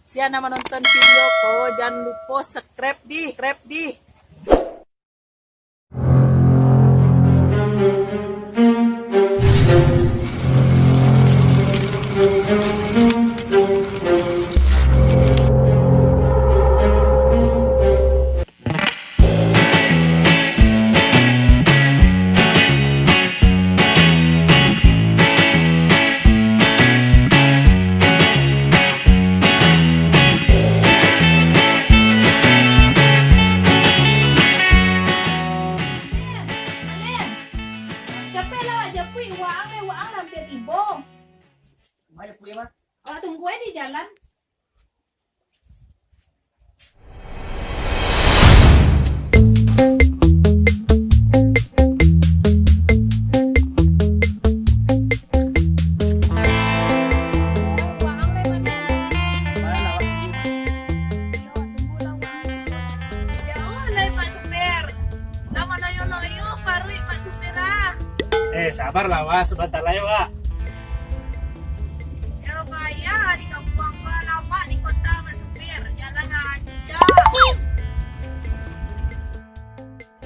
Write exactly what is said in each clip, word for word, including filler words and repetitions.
Sia nan manonton video ko, jan lupo subscribe di, subscribe di. Capek lah awak japuik, waang lai, waang lah ampia tibo. Awak tunggu ai di jalan. Jauah lai, Pak Supir. Lah maloyo-loyo paruik Pak Supir, ah. Eh, sabarlah, Wak. Sabanta lai, Wak. Yo, payah di kampuang ko, lamak di kota, Pak Supir. Jalan rancak.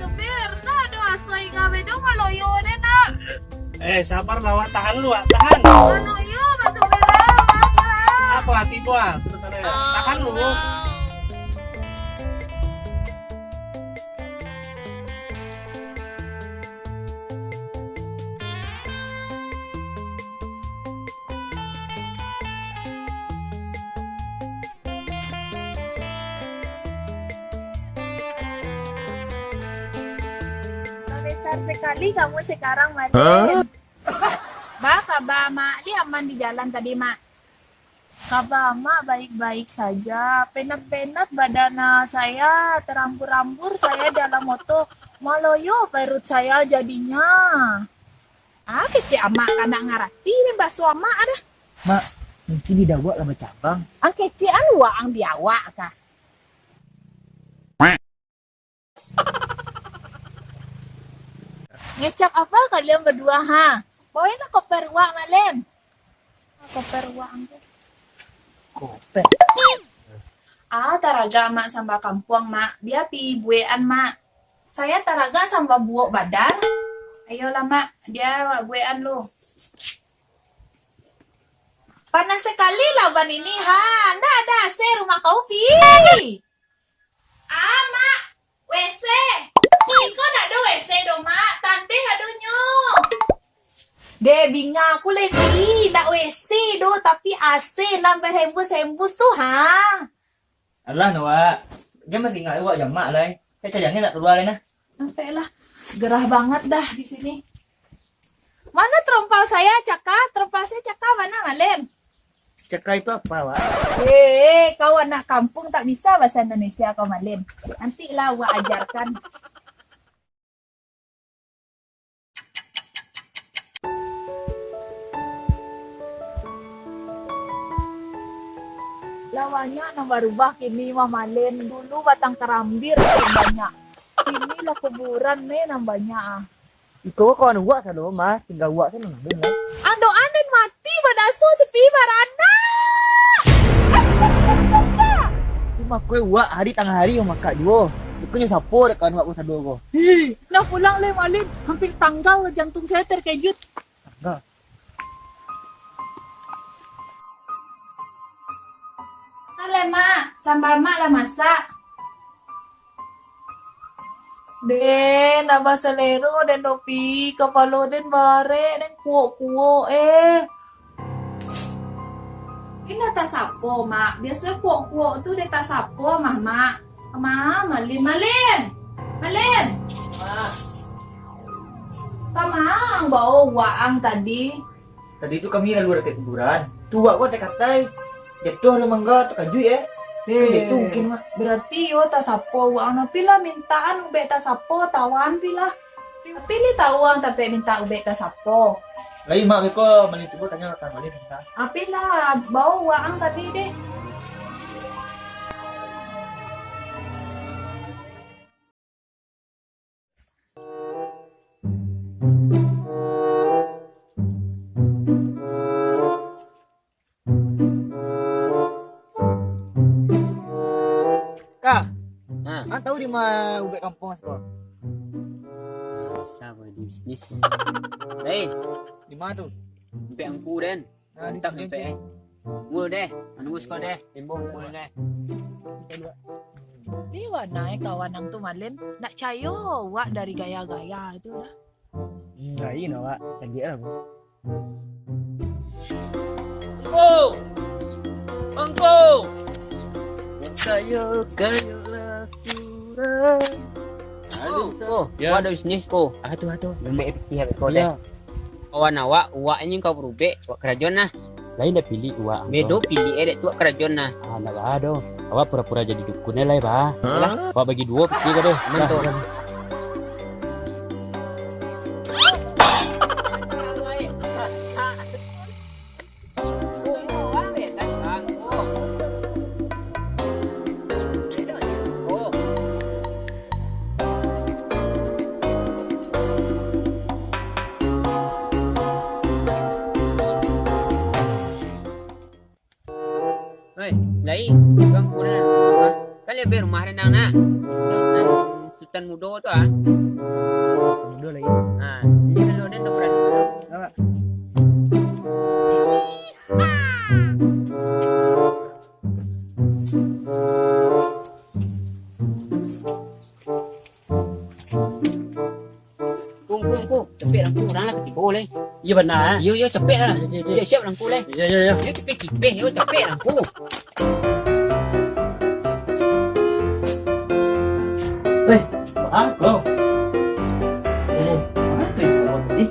Supir, nah, ado aso ingabe do maloyo den, nak. Eh, sabarlah, Wak. Tahan lu, Wak. Tahan. Maloyo, Pak Supir, ah, maaf, ah. Apo ati ko, ah? Sabanta lai, Wak. Tahan lu. Besar sekali kamu sekarang, Madin. Hah? Ba, kaba Mak Li aman di jalan tadi, Mak? Kaba Mak baik-baik saja. Penat-penat badan, ah, saya, terambur-ambur saya dalam moto. Maloyo perut saya jadinya. Ah, kecek amak ka nak ngarati den baso amak dah. Mak, mungkin lidah awak lah bacabang. Ang kecek anu waang di awak kah? Ngecap apa kalian berdua, ha? Bawa lah koper wak, Mak Len. Koper wak ang tu. Koper? Ah, taragak Mak samba kampuang, Mak. Bia pi buekan, Mak. Saya taragak samba buok badar. Ayolah, Mak. Dia buekan lu. Panas sekali lah ban ini, ha. Ndak ada A C rumah kau, Pi. Ah, Mak. W C. Iko ndak ado W C doh, Mak. Tanteh adonyo. Deh, binga aku lai, Pi. Ndak W C doh, tapi A C nan berhembus-hembus tu, ha. Alah, no, Wak. Dia masih ingat Wak jamak lai. Kayak cajangnya nak keluar lai, nah. Sampai lah. Gerah banget dah di sini. Mana terompal saya, Caka? Terompal saya, Caka, mana, Mak Len? Caka itu apa, Wak? Eh, kau anak kampung tak bisa bahasa Indonesia kau, Mak Len. Nantilah Wak ajarkan. Lah banyak nan barubah kini mah, Mak Len. Dulu batang karambia nan banyak. Kini lah kuburan ne nan banyak, ah. Iko kawan uwak sado mah, tingga uwak tu nan ado lah. Ando anen mati badaso sepi baranak. Cuma kue uwak hari tangah hari mamakak juo. Bukannya sapo dek kawan uwak ko sado ko. Hih, nah pulang leh, Mak Len. Hampir tanggal jantung saya terkejut. Tanggal. Alah, Mak, samba Mak lah masak. Den, abah salero den doh, Pi, kapalo den barek, den kuok-kuok, eh. Indak tasapo, Mak. Biaso kuok-kuok tu dek tasapo mah, Mak. Kama, Malin, Malin! Malin! Kama ang bao waang tadi? Tadi tu kami lalu dakek kuburan. Tu wak ko katai-katai. Jatuah lah mangga, takajuik, eh. Eh, itu mungkin, Mak. Berarti yo tasapo waang, tapi lah mintaan ubek tasapo, tawan pi lah. Tapi li tau ang tapek minta ubek tasapo. Lai, Mak, beko mani tibo tanyo ka Malin minta. Api lah, bao waang tadi deh. Ma, ubek kampuang siko. Susah boy di bisnis. Hei, di ma tu? Ubek angku den. Nah, mantap di ubek, eh. Mulu deh, anu siko deh. Timbung mulu deh. Di wana eh kawan ang tu, Malin? Nak cayo wak dari gaya-gaya tu dah. Hmm, lain awak, cantik lah, bro. Angku! Angku! Kayo, kayo lah surang. Halo, ko. Ya. Wak ado bisnis, ko. Ah, tu, ah, tu. Lembek pitih abih ko deh. Ya. Kawan awak, wak ni kau barubek, wak karajo nah. Lain dah pilih wak. Bedo pilih eh, dek tu wak karajo nah. Ah, ndak baa doh. Awak pura-pura jadi dukun eh lai, bah. Hah? Awak bagi duo pitih ko deh. Aman tu. Dah, dah. Oi, lai, bang kurang. Kan lebih rumah rendang nak. Sultan Mudo tu ah. Mudo lai. Ha, ini kalau dia tu kurang. Awak. Kung, kung, kung. Capek lah, kung. Urang lah katibo lai. Iyo, bana, eh? Iyo, iyo, capek lah. Iyo, iyo, iyo. Siap-siap lah, kung, lai. Iyo, iyo, iyo. Iyo, capek kipeh, iyo, capek lah, kung. Eh, ah, kau. Eh, mana tu yang bawa tadi?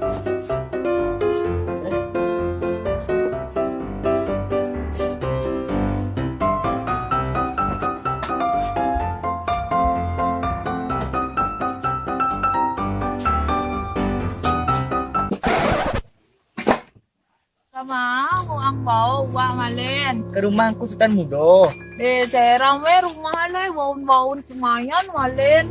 Kama, ang bao, Wak Malin? Ka rumah Angku Sutan Mudo. Eh, seram weh rumah lai, baun-baun kumayan, Malin.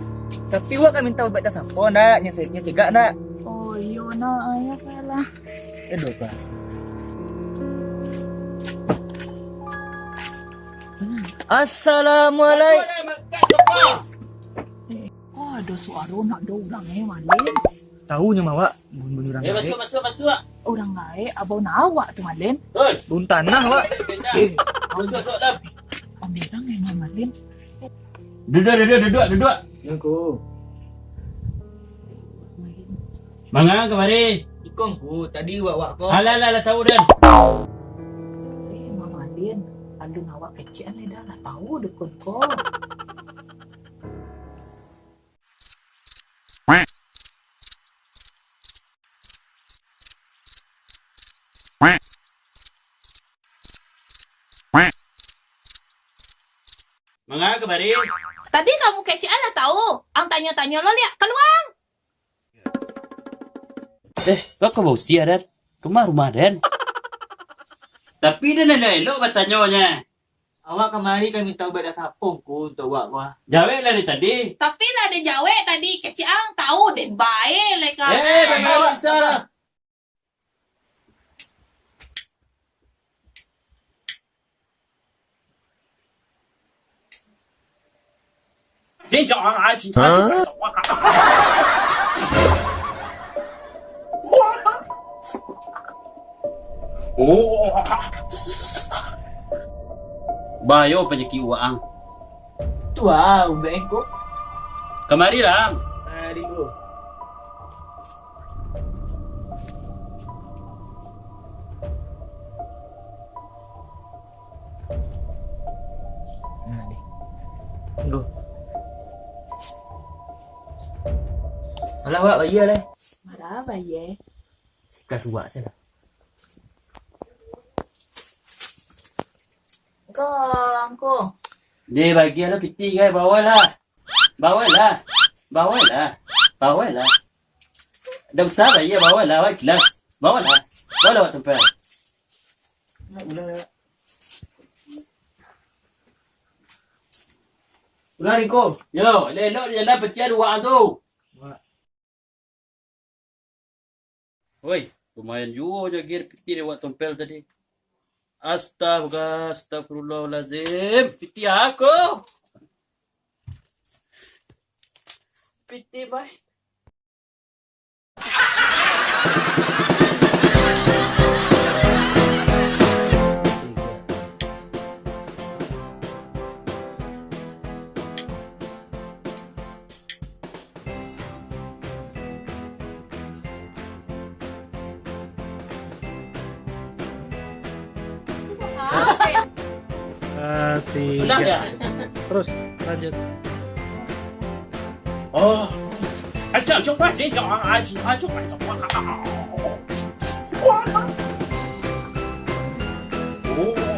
Tapi wak ka minta ubaik tasapo ndak? Nyo se-, nyo cegak ndak? Oh, iyo nak, ayo lah. Aduh, Pak. Assalamualaikum. Eh, kok ado suaro nak do urang eh, Malin? Tahu nyo mah, Wak. Bunyi urang gaek. Eh, masuak, masuak, masuak. Urang gaek, abau nak awak tu, Malin. Hei. Buntanah, Wak. Eh, masuak, masuak, Dam. Ambil urang eh, Malin. Duduak, duduak, duduak, duduak. Yo, Ngku. Manga kamari. Iko, Ngku, tadi wak-wak ko. Alah, alah, alah, tahu den. Eh, Mang Malin, alun awak kecek lai dah lah tahu dukun ko. Manga kamari? Tadi kamu kecek lah tahu. Ang tanyo-tanyo lo liak, kaluang. Eh, kau ka bausia, Den? Rumah-rumah, Den. Tapi den elok-elok batanyonyo. Awak kamari ka minta ubaik tasapo, Ngku, untuak awak ko. Jawek lah dari tadi. Tapi lah den jawek tadi, kecek ang tahu den bae lai ka. Eh, bae, bae, bae, salah. Hah? Bahayo panyakik waang. Tu ah, ubek ko. Kamari lah. Kamari ko. Nah, ni. Tunggu. Alah, Wak, bayia lah. Bara bayia? Sika suwak sajo lah. Ko, Ngku. Deh, bagilah pitih, gai, bawalah. Bawalah. Bawalah. Bawalah. Dah usah lah, iyo, bawalah, awak ikhlas. Bawalah. Bawalah, awak tempel. Ulah, Riko. Yo, elok-elok di jalan peciah dua tu. Woi, lumayan juo jo gear pitih dek wak tompel tadi. Astaga, astagfirullahalazim. Pitih aku. Piti mai. Ah, tiga. Sudah ya? Terus, lanjut. Oh. Ayo, coba sih, coba, ayo, coba, coba. Oh.